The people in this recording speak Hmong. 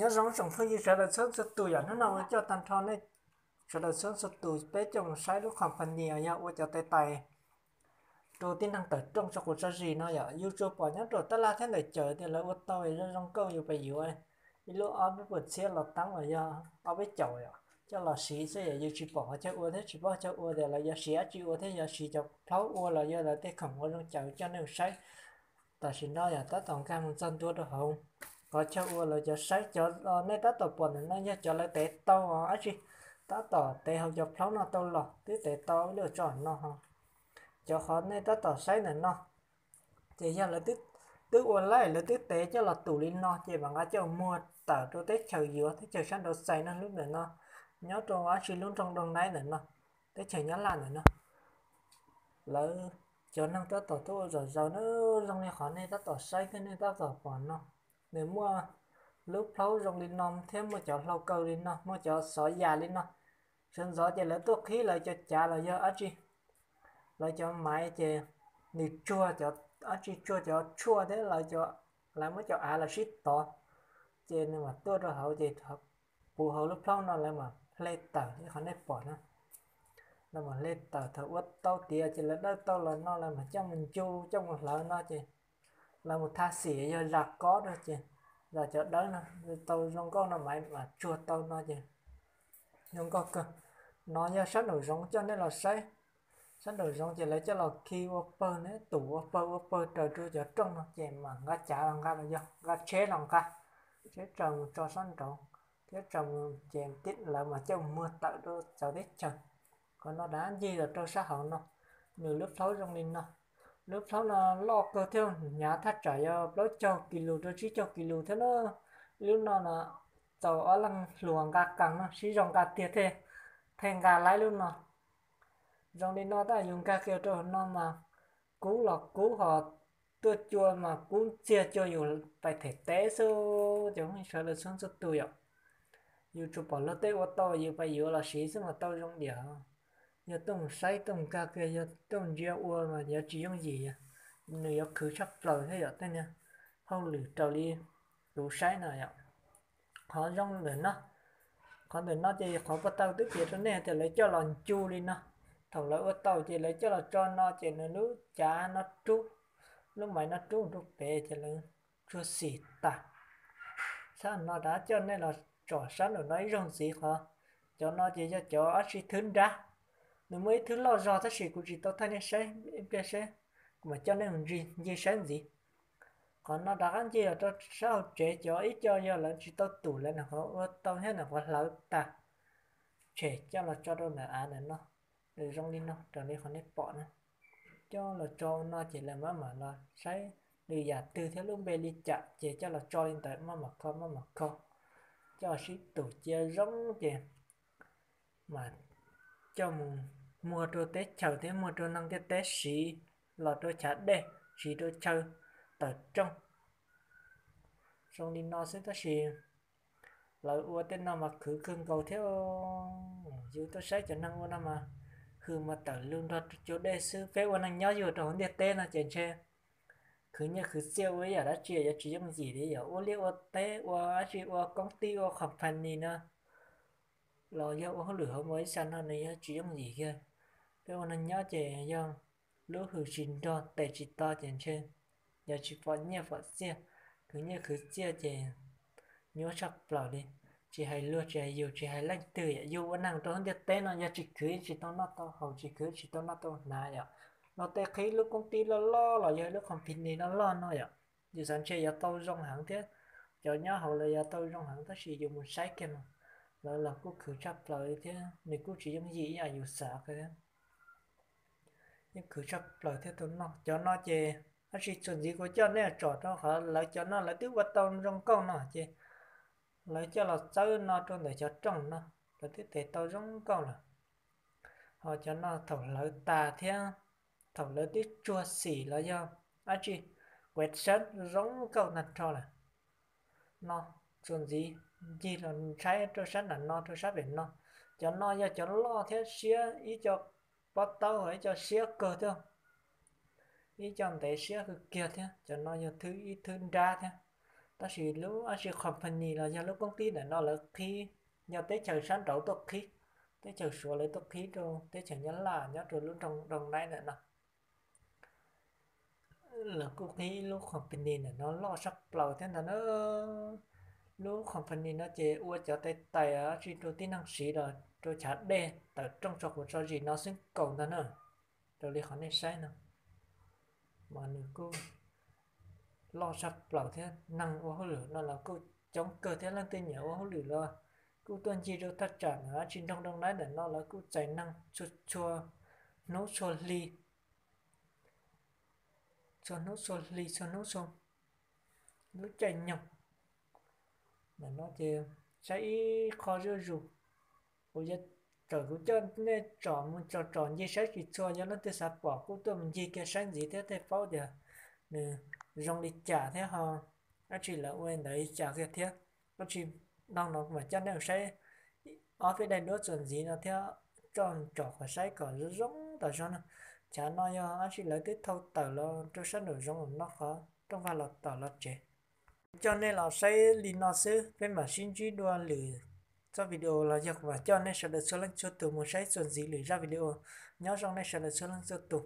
Nyob zoo tsoom phooj ywg sawv daws txhua txhua tus yom, hnub no ua coj tag nrho nej sawv daws txhua txhua tus peb coj mus saib lub company uas yog ua cov tais rau tib neeg tawm rooj tso quav tso zis no yom. Yus tsuas pom nyob rau tab laj thiab ntawm cawv tias lawv ua tau zoo zoo nkauj yus pes yuav ib lub ob peb puas txhiab los teeb los yog ob peb caum yom, coj los siv xwb yom. Yus tsis pom qhov chaw ua thiab tsis paub chaw ua tias lawv yuav siv dab tsi ua thiab yuav siv cov plaub ua los yog lawv tej khoom ua zoo cas coj nej mus saib. Tam sim no yog tab tom nkag mus txog ntua rau hauv qhov chaw ua lawv cov saib. Cov nej tab tom pom ntawm no yog cov lawv tev tau dab tsi, tab tom tev hauv cov plaub no tau los twb tev tau ib lub tso no ho. Cov qhov nej tab tom saib ntawm no ces yog lawv twb ua laib, lawv twb tev coj los tus li no ces mam nqa coj muag tawm rau teb chaws yuav, teb chaws sab nraud xais no. Lub ntawm no nyob rau dab tsi lub nroog Doo Naib ntawm no, teb chaws Nyab Laj ntawm no. Lawv cov neeg tab tom tuaj ua zom zaws na, zoo li qhov nej tab tom saib thiab nej tab tom pom no. Nws muaj lub plaub zoo li no thiab muaj cov hlau kaw li no, muaj cov xov yas li no. Sawv ntxov ces lawv tuaj qhib lawv cov cav los yog dab tsi, lawv cov maiv ces nws tsuag cov dab tsi, tsuag cov tshuaj thiab lawv muab cov av los sib tov, ces nws mam tuaj rau hauv ces puv hauv lub plaub no lawv mam hle tawm li qhov nej pom na. Lawv mam hle tawm, thaum ua tau tiav ces lawv dawj tau los no lawv mam coj mus ncu coj mus hlawv no ces lawv mus tha xim yog zas kob rau ces zas cov dawb no tau zoo nkauj no, maiv mam tsuag tau no ces zoo nkauj kawg. No yog sab nraum zoov coj nej los saib. Sab nraum zoov ces lawv coj los khi ua pawg ne, tus ua pawg ua pawg raws rau cov rooj no ces mam nqa cav los nqa los yog nqa tsheb los nqa, tsheb tsaws mus tso sab nraud thiab tsaws mus ces lawv mam coj muag tawm rau txawv teb chaws. Qhov no rov ncig los rau sab hauv no, nws lub plaub zoo li no. Lub plaub no loj kawg thiab, hnyav thaj tsam yog plaub caug kis lus rau tsib caug kis lus thiab na. Lub no no txaus ob leeg hluas nqa qees no, sib zog nqa tiag thiaj nqa laib lub no. Zoo li no tab yus nkag kiag rau hauv no mas kub los kub ho tuaj cua mas kub ntxiag cua yus pais them teb xwb. Cov phooj ywg sawv daws txhua txhua tus yom, yus tsuas pom luag tej ua tau yus pais yuav los siv xwb mas tau zoo diam. Yog tuaj mus saib tuaj mus nkag kiag, yog tuaj mus ntsia ua mas yuav tsis yooj yim, nws yuav khwv tshaj plaws thiab yom. Tej niag hauj lwm raws li kuv saib no yom. Qhov zoo ntawm no, qhov ntawm no ces qhov puag ta twb piav rau nej tias lawv coj los ncu li no. Thaum lawv ua tau ces lawv coj los tso no ces nws lub cav no rub, lub maiv no rub rau pem ces lawv tsuag xim tas. Sab no rov coj nej los tsom sab nraum no ib zaug ntxiv qhov, cov no ces yog cov dab tsi, thwb nrab. Nws muaj ib thwb loj zog tab sis kuv tsis tau thaij nej saib, ib pliag saib kuv mam coj nej mus ncig saib ntxiv. Qhov no rov qab ncig los rau sab hauv tsev, cov ib co yog lawv tsis tau tum lawv nyuam qhuav ua tau thiab nyuam qhuav hlawv tas, tshem coj los tso rau ntawm av ntawm no. Nws zoo li no raws li qhov nej pom na. Coj los tso no ces lawv maj mam los saib nws yam twg thiab lub npe li cas ces coj los tso li ntawd, maj mam kho maj mam kho, coj sib tum cia zoo ces mam coj mus muag rau teb chaws thiab muag rau neeg ntiaj teb siv, los rau chav dej, siv rau chaw tawm rooj. Zoo li no xwb tab sis lawv ua tej no mas khwv kawg nkaus thiab. Yus tuaj saib cov neeg ua no mas hws mas tawm lug nrog cua dej xwb. Peb ua neeg nyob yug rau hauv ntiaj teb no ces ntshe khwv nyiaj khwv txiaj ua ib yam dab tsi yuav tsis yooj yim li. Yog ua liaj ua teb, ua dab tsi, ua koob tij, ua company no los yog ua hauj lwm hauv npau ib xas no nws yuav tsis yooj yim kiag. Peb ua neeg nyob ces yog lub hws tsis nrog tes tsis to ces ntshe yuav tsis pom nyiaj pom txiaj. Khwv nyiaj khwv txiaj ces nyuaj tshaj plaws li. Tsis hais luag tsis hais yus tsis hais leej twg, yus ua neeg rau hauv ntiaj teb no yog tsis khwv tsis tau noj tau haus, tsis khwv tsis tau noj tau hnav yom. Luag tej qhib lub koob tij loj loj los yog lub company loj loj no yom, yus xav ntshe yuav tau zoo heev thiab, cov nyob hauv lawv yuav tau zoo heev tab sis yus mus saib kiag no, lawv los kuj khwv tshaj plaws li thiab nws kuj tsis yooj yim ib yam yus xav thiab. Yeej khwv tshaj plaws thiab tau noj. Cov no ces tab sis txuas ntxiv kuv coj nej tsom rau qhov lawv cov no lawv twb ua tau zoo nkauj no ces lawv coj los txawb no rau ntawm cov rooj no, lawv twb tes tau zoo nkauj lawm. Ho cov no thaum hlawv tas thiab thaum lawv twb tsuag xim los yog dab tsi, kuav sab zoo nkauj tag nrho lawm. No, txuas ntxiv ncig los ntshai rau sab nram no rau sab pem no. Cov no yog cov loj thiab siab, ib co pob taub ib co siab kawg thiab, ib co ntev siab kawg kiag thiab. Cov no yog thwb ib thwb nrab thiab. Tab sis lub dab tsi company los yog lub koob tib ntawm no lawv qhib, yog teb chaws sab nraud tuaj qhib, teb chaws Suav lawv tuaj qhib rau teb chaws Nyab Laj nyob rau lub nroog Doo Naib ntawm no. Lawv kuj qhib ib lub company ntawm no loj sab plaws thiab ntag na. Lub company no ces ua cov tais tais dab tsi rau tib neeg siv los rau chav dej tawm rooj tso quav tso zis no xwb nkaus ntag na. Raws li qhov nej saib no mas nws kuj loj sab plaws thiab neeg ua hauj lwm no los kuj coob kawg thiab leej twg nyiam ua hauj lwm los kuj tuaj ncig rau thaj tsam ntawm dab tsi nroog Doo Naib ntawm no lawv kuj txais neeg txhua txhua hnub txhua hli, txhua hnub txhua hli txhua hnub txhua lub caij nyoog. Ntawm no ces saib ib qho zuj zus, kuv yuav tawm kuv coj nej tsom mus tsom tsom ncig saib tsis txhua, yog leej twg xav pom kuj tuaj mus ncig kiag saib ntxiv thiab thiaj paub tias nws zoo li cas thiab ho dab tsi lawv ua li ntawd li cas kiag thiab. Dab tsi dhau no kuv mam coj nej mus saib ob peb daim duab txuas ntxiv no thiab, coj tsom qhov saib kom zoo zoo tas zog no. Chav no yog dab tsi lawv twb thau tawm los rau sab nraum zoov no qhov rooj vag los tom los tsev. Kuv coj nej los saib li no xwb, peb mam sib ntsib dua lwm txoj video los yog kuv mam coj nej sawv daws txhua leej txhua tus mus saib txuas ntxiv lwm zaj video. Nyob zoo nej sawv daws txhua leej txhua tus.